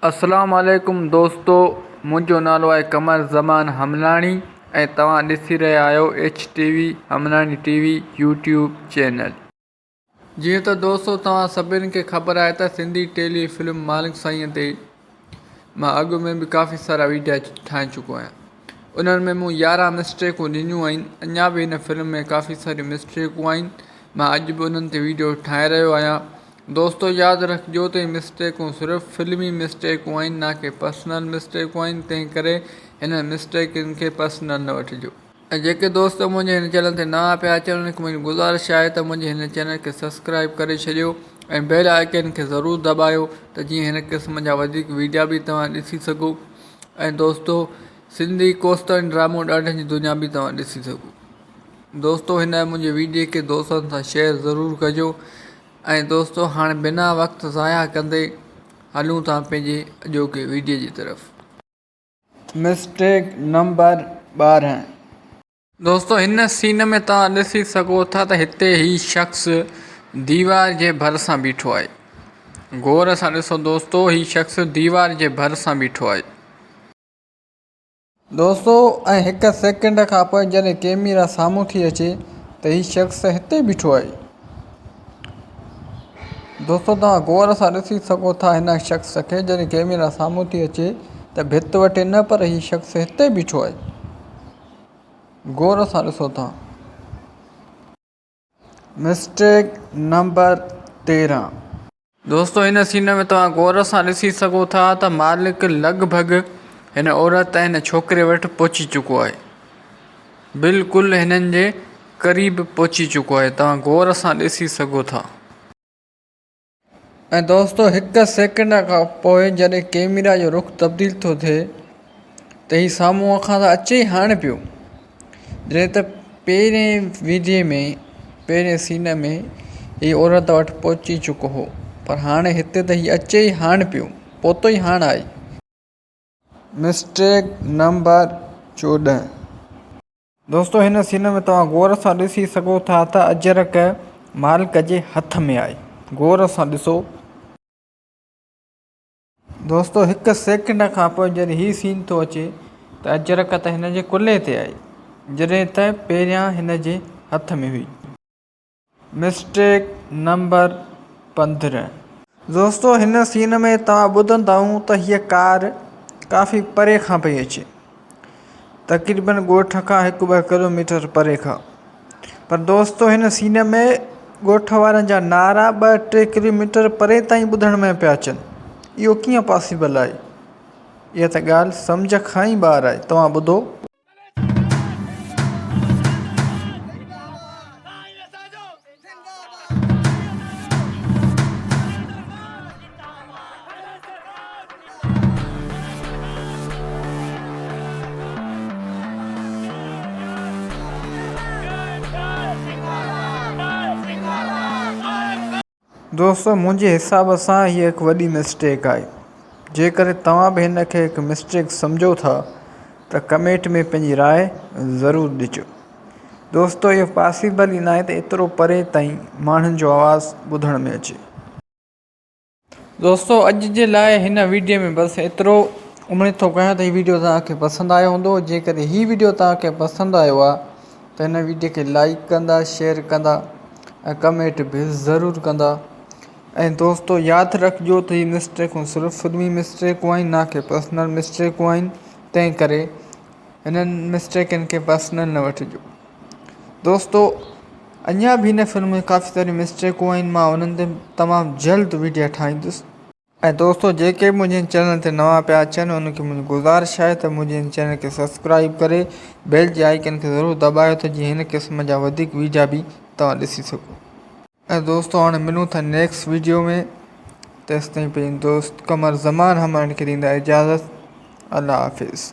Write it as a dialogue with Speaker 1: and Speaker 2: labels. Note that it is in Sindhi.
Speaker 1: اسلام عليڪم دوستو منهنجو نالو آهي قمر زمان حملاڻي ۽ توهان ڏسي رهيا آهيو H T V Hamlani T V YouTube channel. جيئن ته دوستو توهان سڀن کي خبر آهي ته سنڌي ٽيلي فلم مالڪ سائين تي مان اڳ ۾ به ڪافي سارا ويڊيا ٺاهي چڪو آهيان انهن ۾ مون 11 مسٽيڪون ڏنيون آهن اڃا به هن فلم ۾ ڪافي ساريون مسٽيڪون آهن مان اڄ به انهن تي ويڊيو ٺاهي رهيو آهيان دوستو ياد رکجو ته هي مسٽيڪون صرف فلمي مسٽيڪون آهن نه ڪي پرسنل مسٽيڪون آهن تنهن ڪري هنن مسٽيڪن کي پرسنل نه وٺجو. ۽ جيڪي دوست منهنجي هن چينل تي نوان پيا اچن انهن کي منهنجي گذارش آهي ته منهنجي هن چينل کي سبسڪرائب ڪري ڇڏيو ۽ بيل آئيڪن کي ضرور دٻايو ته جيئن هن قسم جا وڌيڪ ويڊيا به توهان ڏسي سگهو ۽ دوستو سنڌي ڪوستاني ڊرامو ڏاڍن جي دنيا به توهان ڏسي سگهو دوستو هن منهنجي ويڊيو کي دوستن سان شيئر ضرور ڪجو ۽ دوستو هاڻ بنا وقت ضايع ڪندي هلون ٿا پنهنجي اڄوڪي ويڊيو جي طرف. Mistake number 12. دوستو هن سين ۾ توهان ڏسي سگهو ٿا ته هتي هي شخص ديوار جي ڀر سان بيٺو آهي. غور سان ڏسو دوستو هي شخص ديوار جي ڀر سان بيٺو آهي.
Speaker 2: دوستو ۽ هڪ سيڪنڊ کان پوء جڏهن ڪيميرا سامهون ٿي اچي ته هي شخص هتي بيٺو آهي. دوستو توهان غور سان ڏسي سگهو ٿا هن شخص کي جڏهن ڪيميرا سامهون ٿي اچي ته ڀت وٽ نه پر هي شخص هتي بيٺو آهي. غور سان ڏسو توهان. Mistake number 13.
Speaker 1: دوستو هن سين ۾ توهان غور سان ڏسي سگهو ٿا ته مالڪ لڳ ڀڳ هن عورت ۽ هن ڇوڪري وٽ پهچي چڪو آهي بلڪل هنن جي قريب پهچي چڪو آهي توهان غور سان ڏسي سگهو ٿا.
Speaker 2: ۽ دوستو هڪ سيڪنڊ کان پوء جڏهن ڪيميرا جو رخ تبديل ٿو ٿئي ته هي سامهون کان ته اچي ئي هاڻ پيو جڏهن ته پهرين ويڊيو ۾ پهرين سين ۾ هي عورت وٽ پهچي چڪو هو پر هاڻي هتي ته هي اچي ئي هاڻ پيو پهتو ئي هاڻ آهي. Mistake number 14. دوستو هن سين ۾ توهان غور سان ڏسي سگهو ٿا ته اجرڪ مالڪ جي هٿ ۾ آهي غور سان ڏسو. دوستو هڪ سيڪنڊ کان پوء جڏهن هي سين ٿو اچي ته اجرڪ ته هن جي ڪلهي تي آهي جڏهن ته پهريان هن جي هٿ ۾ هئي. Mistake number 15. دوستو هن سين ۾ توهان ٻڌندائون ته هيء ڪار ڪافي پري کان پئي اچي تقريبن ڳوٺ کان هڪ ٻه ڪلو ميٽر پري کان پر دوستو هن سين ۾ ڳوٺ وارن جا نعرا ٻه ٽي ڪلو ميٽر پري تائين ٻڌڻ ۾ پيا اچن اهو ڪيئن پاسيبل آهي اها ته ڳالهه سمجهه کان ئي ٻاهر آهي توهان ٻڌو. دوستو منهنجي حساب سان هي هڪ وڏي مسٽيڪ آهي جيڪڏهن توهان به هن کي هڪ مسٽيڪ سمجهو ٿا ته ڪمينٽ ۾ پنهنجي راء ضرور ڏجو دوستو اهو پاسيبل ئي ناهي ته ايترو پري تائين ماڻهن جو آواز ٻڌڻ ۾ اچي. دوستو اڄ جي لاء هن ويڊيو ۾ بس ايترو اميد ٿو ڪيان ته هي ويڊيو توهان کي پسند آيو هوندو جيڪڏهن هي ويڊيو توهان کي پسند آيو آهي ته هن ويڊيو کي لائڪ ڪندا شيئر ڪندا ۽ ڪمينٽ به ضرور ڪندا ۽ دوستو ياد رکجو ته هي مسٽيڪون صرف فلمي مسٽيڪون آهن نه ڪي پرسنل مسٽيڪون آهن تنهن ڪري هنن مسٽيڪن کي پرسنل نه وٺجو دوستو اڃا به هن فلم ۾ ڪافي ساريون مسٽيڪون آهن مان انهن تي تمام جلد ويڊيو ٺاهيندس. ۽ دوستو جيڪي به منهنجي هن چينل تي نوان پيا اچن انهن کي منهنجي گذارش آهي ته منهنجي هن چينل کي سبسڪرائب ڪري بيل جي آئيڪن کي ضرور دٻايو ته جيئن هن قسم جا وڌيڪ ويڊيا به توهان ڏسي سگهو. ۽ دوستو هاڻي ملون ٿا نيڪسٽ ويڊيو ۾ تيستائين پنهنجي دوست قمر زمان همراڻي کي ڏيندا اجازت الله حافظ.